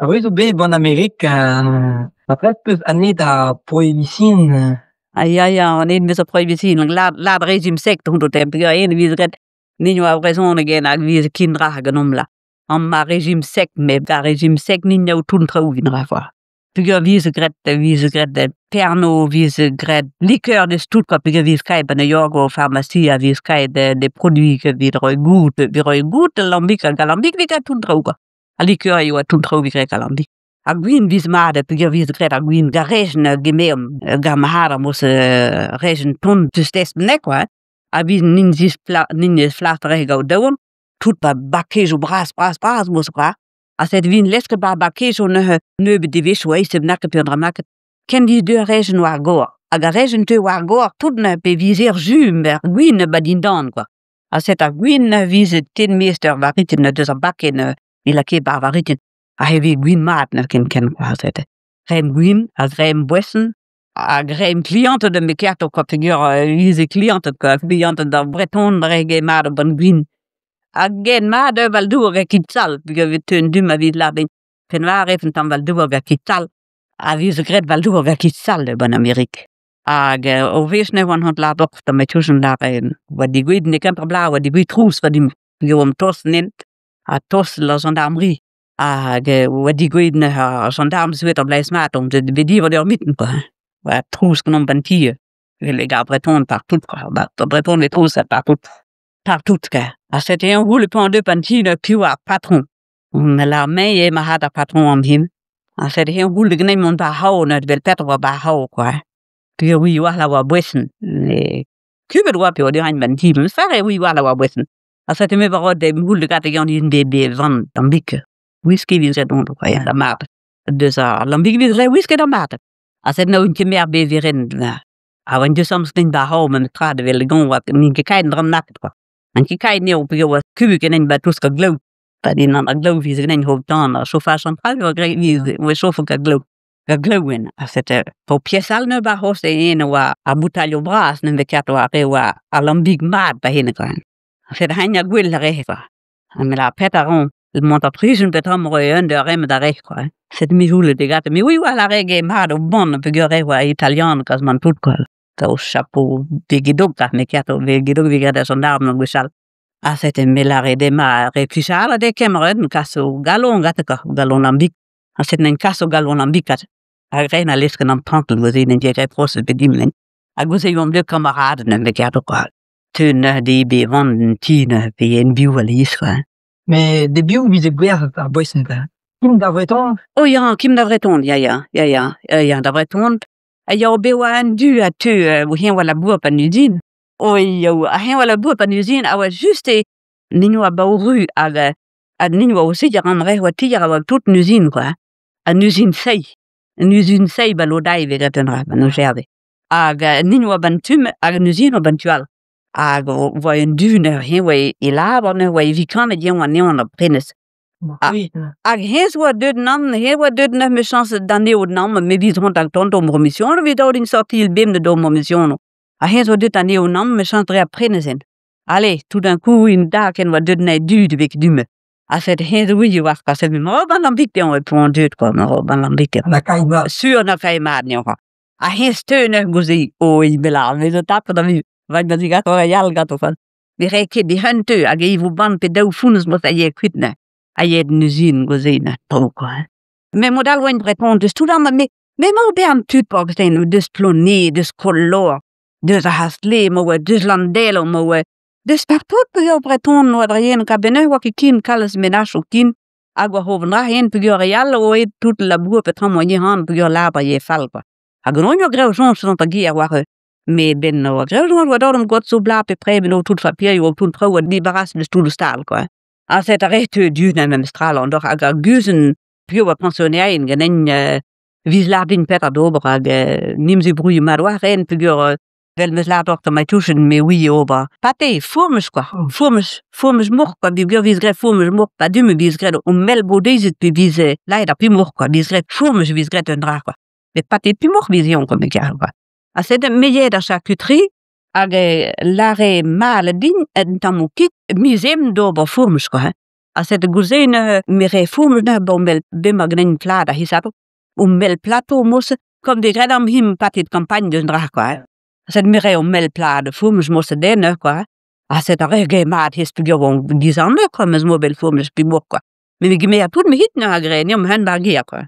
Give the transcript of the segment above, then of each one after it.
A-wech zo bet 'ban Amerik ha graet 'peus anezhe da prohibition. Ah ya ya an 'meus ar prohibition lâret régime sec peogwir e vez graet nin a oa brezhoneg hag e veze ken dra ganeomp là. Amañ régime sec met ar régime sec n'int eo tout an traoù evit ra kwa. Peogwir e veze graet e veze graet Pernod, e veze graet liqueur deus tout kwa peogwir e vez kavet 'ba New York o farmasi a vez kavet des produits evit roiñ goût evit roiñ goût al lambig hag al lambig 'vez graet tout an traoù kwa. Al liqueur eo tout an traoù 'vez graet al lambig. Ar gwin 'vez mat peogwir e vez graet ar gwin gant rezin gemeomp gant ma c'har am eus rezin tont deus test-me kwa. Ha 'vit n'int flastr gaout daouarn tout 'ba bakejoù bras-bras-bras 'meus kwa. Ha sed 'vin lesket 'ba ar bakejoù neuze nebeut devezhioù eizh bennak pe un dra bennaket. Ken 'vije deuet ar rezin war gor. Hag ar rezin teu war gor tout neuze pe 'vije ar jus ar gwin 'ba dindan kwa. Ha sed ar gwin 'vije tenn maez d'ur varritenn deus ar bakenn me lakae 'ba ar varritenn. Ha e vez gwin mat neuze ken-ken kwa sed. Graemp gwin ha graemp boeson ha graemp klianted me kerto kwa peogwir e vije klianted kwa klianted d'ar Breton dre mat gant gwin. Hag get mat eo val dour gant kig sall peogwir e teu du ma vez lâret din penaos un tamm val dour gant kig sall ha 'vije graet val dour gant kig sall 'ba 'n Amerik. Hag o wech ne oan lâret doc'h da ma touchen lâret oa degouezhet n'eo ket bloaz oa degouezhet trouz war dimp peogwir oamp tost en hent ha tost la gendarmerie hag oa degouezhet neuze ar gendarm zo ar blez mat omp bet diwr ur mintin kwa oa trouz ganeomp 'ba 'n ti evel ar Breton partout kwa ar Breton 'vez trouz partout partout kwa ha setu eñ 'c'houlle poan deuet 'ba 'n ti piv oa ar patron me lâr me eo ma c'had ar patron an hin ha setu eñ 'c'houlle ganin mont 'ba ar c'hraou neuze 'vel petra oa 'ba ar c'hraou kwa peogwir 'oa oa boeson kubet oa peogwir 'ba 'n ti memes tra e oa oa boeson ha setu me 'vo roet c'houlle gante ganin be vann lambig whisky 'vije dont kwa ya da mat deus ar lambig 'vez graet whisky da mat ha sed n'on ket me ar beverenn ha oan deus amzer 'ba ar c'hraou memes tra da wel goñ oa n'int ket kaet an dra bennaket kwa n'int ket kaet anezho peogwir oa kubik ganin 'ba tousk ar glaou pa din ar glaou 'veze ganin ho tan ar chauffage central oa graet oa chofet gant glaou gant glaou ha setu ho pies all neuze 'ba ar c'hozh eno oa ar boutailhoù bras neuze ket oa re oa al lambig mat 'ba hennezh kwa sed hañ ar gwell a rehe kwa ha me lâr petra 'ran mont d'ar prizon petra 'm roe un d'ur remed a rehe kwa sed me 'c'houlle degaset me oui oa lâret get mat o bonn peogwir re oa italian kazimant tout kwa o chapeau begedok me ket begedok 'vez graet ar gendarm gwechall ha setu me lâre dezhe ma re plijadur dezhe kemeret kas o galon gante kwa galon lambig ha setu n'en kas o galon lambikat hag ren a lesken an trankel neuze n'en dije graet prosez bet dimp hag neuze e oamp deuet kamaraded neuze me kwa teu neuze de be vont en ti neuze pe en biv alies kwa. Met de biv 'vije gwerzhet ar boeson kwa. Kim d'ar Vreton? Oh ya, Kim da Vreton, ya ya, ya ya, ya da Vreton. Ha ya bet oa un du ha teu heñ oa labour 'ba 'n uzin. Oh ya, heñ oa labour 'ba 'n uzin a oa just e nin oa 'ba o ru hag ha nin oa o seziñ an re oa tier a oa tout 'n uzin kwa. An uzin seiz. An uzin seiz 'ba Lodai 'vez graet un dra 'ba Nogerve. Hag nin oa 'ba 'n tu hag an uzin oa 'ba 'n tu all. Hag oa un du neuze heñ oa e labour neuze oa evit kanet eñ oa anezhañ ar prenestr. Hag hennezh oa deuet nann, hennezh oa deuet neuze mechañs d'an eo namm, me 'vit ront al tonton promisionoù evit orin sortil bemdez d'o promisionoù. Ha hennezh oa deuet an eo namm mechañs dre ar prenestr. Allez, tout d'un coup un da ken oa deuet anezhe du da vek du-mañ. Ha sed hennezh ouie war kwa, sed me ober lambig dezhañ e poan deuet kwa, ma ober lambig dezhañ. Na kae mat. Sur na kae mat anezhañ kwa. Ha hennezh teu neuze gouze, oi me lâr, me zo tapet da vi, va ma zigato a yal ganto kwa. Ne rae ket e teu hag e vo bann pe daou founnez mos a yee kuit neuze. A yee d'an uzin gouze neuze, traoù kwa. Met mod all oaint breton deus tout amañ me me 'mañ bern tud paour-kaezh deus Plone, deus Kolor, deus ar C'hastle, ma oa deus Landelo, ma oa deus partout peogwir breton oa dre yen ka benn oa ket ken kalz menachoù ken hag oa c'hoven ra hen peogwir re all oa aet tout labour petra moa han peogwir labour eo fall kwa. Hag an oa graet soñj dont da gêr war me ben oa graet soñj oa dont got zo bla pe pre ben o tout papierioù o tout traoù a dibaras deus tout stal kwa. Ha set a re teu du na memes tra an doc'h hag ar guzenn piv oa pensionnerien ganin 'viz lâret din petra d'ober hag nim ze brouilhoù mat oa ren peogwir vel 'meus lâret doc'h ma touchen me ouie ober pate fourmaj kwa fourmaj fourmaj moc'h kwa peogwir 'viz graet fourmaj moc'h pa du me 'viz graet o mell bodezet pe 'viz laet ar pemoc'h kwa 'viz graet fourmaj 'viz graet un dra kwa met pate pemoc'h 'viz eñ kwa me gar kwa ha sed me yae d'ar charcuterie hag lâre mat din un tamm kig 'miz em d'ober fourmaj kwa hein. Ha sed gouze neuze me rae fourmaj neuze ba mell bemp hag un plad a c'hiz o mell plato mosse comme vez graet am him patet campagne deus an dra quoi hein. Sed me rae o mell plad fourmaj mosse den neuze quoi hein. Ha sed ar re gae mat hez peogwir oan dizammet quoi meus mobel fourmaj pemoc'h quoi. Met me gemer tout me hit neuze a grae neomp hen bar gêr quoi.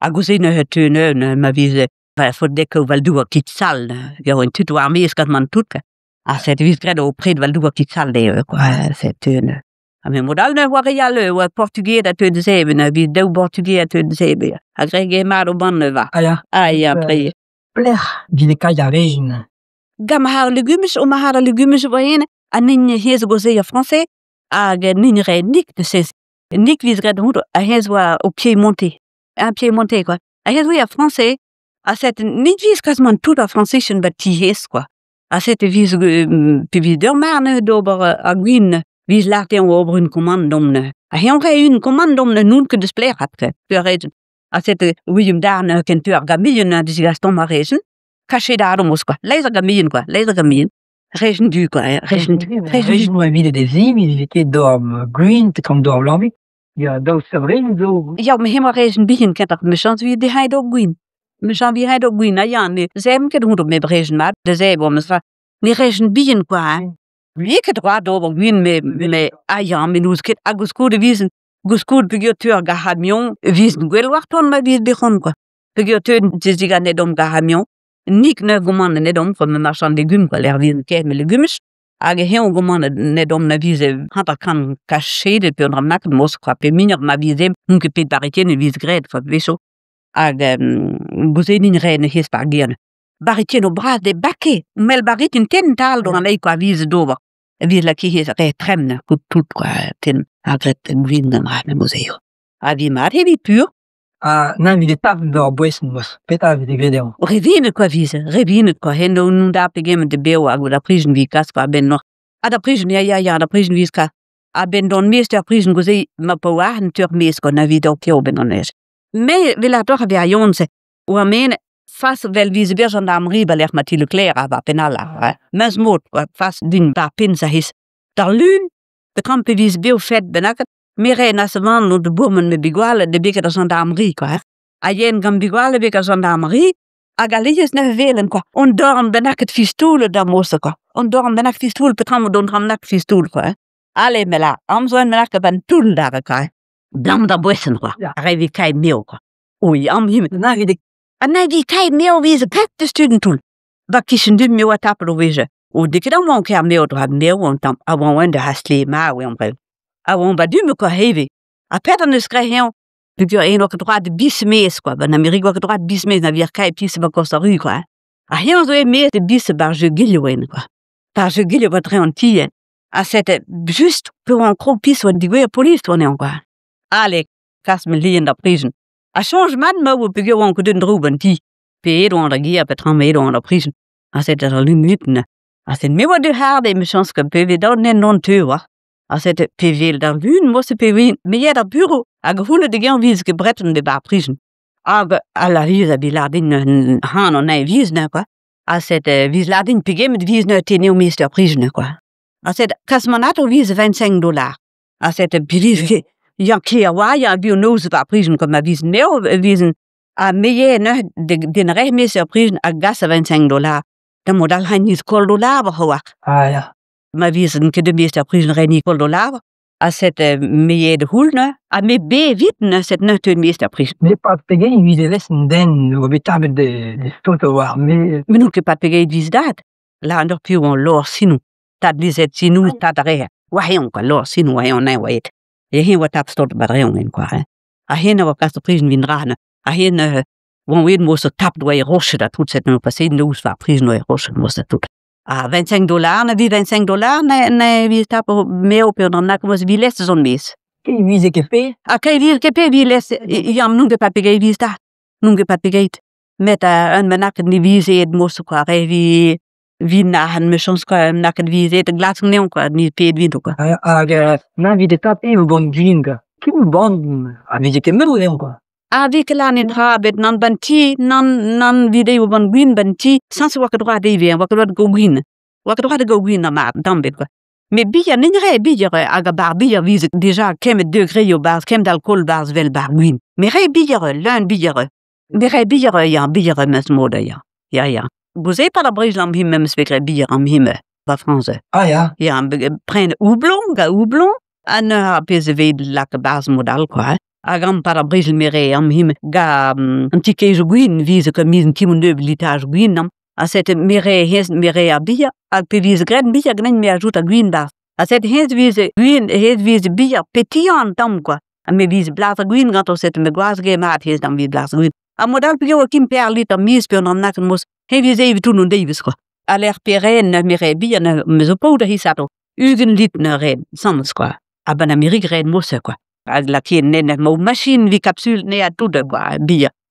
Ha gouze neuze teu neuze ma vize va faot dezhe kaout val-douar kig sall neuze. Ya oa tud war ar maez gant man tout quoi. Ha sed e vize graet o pred val-douar kig sall dezhe quoi sed teu neuze. Ha me mod all neuze oa re all oa portuged a teu da zebriñ neuze evit daou bortuged a teu da zebriñ. Ha graet gae mat o banne va. Ah ya. Ah ya pre. Pelec'h vit e kay ar rejin? Gant ma c'har legumaj, o ma c'har al legumaj a voa eno, ha nin hezh a gaozeer frañsez hag nin rae nik neuze. Nik 'vez graet hout ha hezh oa o Piemonte. Un Piemonte quoi. Ha hezh oa ar frañsez ha set nik 'vez kazimant tout ar frañsizien 'ba ti hezh quoi. Ha set e viz pe 'vit ur mar neuze d'ober ar gwin 'vez lâret dezhañ ober un komand deomp neuze. Ha eñ 'rae un komand deomp neuze n'on ket deus pelec'h avat peurrezh. Ha set William Darn neuze ken teu ar gamilhenn ha degas deomp ar rezenn. Kachet adomos quoi. Laezh ar gamilhenn quoi, laezh ar gamilhenn. Rezenn du quoi, rezenn du. Rezenn oa evit e zebriñ, ne ket d'ober gwin pe d'ober lambic. Ya, daou seurt rezenn zo. Ya, met hemañ rezenn bihan kentoc'h. Mechañs 'vit dezhañ d'ober gwin. Mechañs 'vit d'ober gwin, ha ya, ne zebrn ket hout met rezenn mat da zebriñ memes tra. Ne rezenn bihan quoi hein. N'eo ket droad d'ober gwin met met ah ya, met n'ouzon ket. Ha koulskoude 'vizen koulskoude peogwir teu ar c'hamion e vizen gwell war ton ma vez bet c'hoant quoi. Peogwir teu deziganet omp d'ar c'hamion nik ne gomandet omp ma marchand legumes quoi lec'h 'vez ket met legumaj hag eñ gomandet omp na vize 50 kachedet pe un dra bennak moz quoi pe muioc'h ma vize n'on ket pet barretier e vize graet quoi 'wechoù hag gouzenin 'rae neuze ar gêr. Barretiennoù bras de bake mell barretenn tenn tal d'an anezhi quoi 'vize d'ober evit lakaet re tremn tout quoi tenn ha graet gwin gant ra memes eo. Ha vi mat evit pur. Ha nann evit tap d'ur boeson moas. Petra evit graet dezhañ? Revinet quoi 'vize, revinet quoi hen on da pegement de bev hag da prijen vi kas quoi a-benn noc'h. Ha da prijen ya ya ya da prijen viz kas. A-benn d'an maez d'ar prijen gouze ma pa oar an teur maez quoi na vit o keo benn an neuz. Me 'vel ar doc'h a vez ar yon-se oa men fas 'vel 'vize bet gendarmerie ba lec'h Mathilde Leclerc ha ba penn all ar memes mod quoi fas din ba penn sa hez. D'ar lun petra pe vize bev fed bennaket me 'rae nasamant o bourmen me bigwale de beket ar gendarmerie quoi hein. Ha yen gant bigwale bek ar gendarmerie hag alies neuze 'welen quoi on dorn bennaket fistoulet d'ar mod-se quoi. On dorn bennak fistoul petra on dorn bennak fistoul quoi hein. Ale me la amzer bennak a-benn toull adarre quoi hein. Blam d'ar boeson quoi. Ar re 'vit kae meo quoi. Oi am him Na evit Ha na vi kae meo 'veze pet deus tud an toull. Ba kichen dud me oa tapet o wezh. O n'eo ket amañ ker meo dra meo an tamm a oa oan da hastle ma oa brev. A oan ba du me quoi heve. Ha pet an eus graet eñ peogwir eñ oa ket droad bis maez quoi. Ban Amerik oa ket droad bis maez na vir kae pis ba Costa Rica quoi. Ha eñ zo e-maez de bis bar jeu gilhoù quoi. Bar jeu gilhoù ba dreñv an ti Ha sete just pe oan krog pis oa digouezhet polis oa anezhañ quoi. Ale, kas ma lien d'ar prizon. Ha soñj mat 'ma oa peogwir oan ket en-dro ba'n ti. Pe aet oan da gêr petra aet oan d'ar prizon. Ha sete ar lunuten. Ha sed me oa deuet hardi emichañs ket pe vez dav nen non teu oa. Ha sete pe vel d'ar lun moa pe vin me ya d'ar bureau hag c'houlenn hag-eñ 'vize ket breton bet 'ba ar prizon. Hag a lâris a bet lâret din han an eñ 'vize neuze quoi. Ha sed 'vize lâret din pegement 'vize neuze te n'eo mestr ar prizon quoi. Ha sed kas man ato 'vize 25 dollars. Ha sed piliz ket ya ker oa ya buan noz 'ba ar prizon quoi ma vizen meo e vizen ha me ivez neuze den re'h mestr ar prizon a gas a 25 dollars. Da mod all hañ niz koll dollars c'hoar. Ah ya. Ma vizen ket mestr ar prizon re koll dollars. Ha sed me eo da c'houl neuze ha me be evit neuze sed neuze teu mestr ar prizon. Met pad pegeit 'vize lez an den oa bet tapet de stot war me. Me n'on ket pad pegeit 'vize dat. Lâret deoc'h piv oa lors sinoù. Tad lizhet sinoù, tad ar re. Oa eñ quoi, lors sinoù oa eñ oa aet. E eñ oa tap stot ba dreñv quoi hein. Ha hen a oa kas ar prizon 'vit dra neuze. Ha hen oa aet moa tapet oa e roched ha tout set 'noa paseet noz war ar prizon oa e roched moa tout. Ha 25 dollars na vi 25 dollars na na vi tap meo pe an nak moa vi lest zon maez. Ket 'vize ket pe? Ha ket 'vize ket pe vi lest ya n'on ket pa pegeit 'vize ta. N'on ket pa pegeit. Met un bennak ne vize aet moa quoi re vi vi nac'han mechañs quoi naket 'vize aet da glask anezhañ quoi ni pet 'vito quoi. Hag na 'vit e tap eo gant gwin quoi. Piv ban a vije ket merout dezhañ quoi. Ha 'vez ket lâret netra bet nann ban ti, nann nann 'vit eo gant gwin ban ti. Sañset 'oa ket droad ivez, 'oa ket droad gaou gwin. 'Oa ket droad da gaou gwin ar mab, tamm ebet quoi. Met bier n'int re bier hag a bar bier vize deja kemmet degreioù 'barzh kemmet alkool 'barzh 'vel 'bar gwin. Met re bier, leun bier. Me re bier, ya, bier memes mod, ya. Ya, ya. Gouze pad ar brezel am him memes vez graet bier am him ba Frañs. Ah ya. Ya, pren houblon, ga houblon, ha neuze ar pezh e vez lak 'barzh mod all quoi. Hag am pad ar brezel me re am him ga an ti-kêr gwin 'vize ket miz un nebeud litraj gwin amañ. Ha setu me re hennezh me re ar bier hag pe vize graet bier ganin me ajout ar gwin 'barzh. Ha setu hennezh 'vize gwin hennezh 'vize bier pétillant un tamm quoi. Ha me 'vize blaz ar gwin ganto setu me gwaz ket mat hennezh da'm evit blaz ar gwin. Ha mod all peogwir oa Kemper litr miz pe an nakenn moz he vize evet tout an devezh quoi. Ha lec'h pe ren me re bihan me zo paotr da hiz ato. 20 litr ne ren 'sambles quoi. Ha 'ban Amerik ren mod-se quoi. Hag lakaet 'ne ma machine 'vit kapsul 'ne ha tout quoi bier.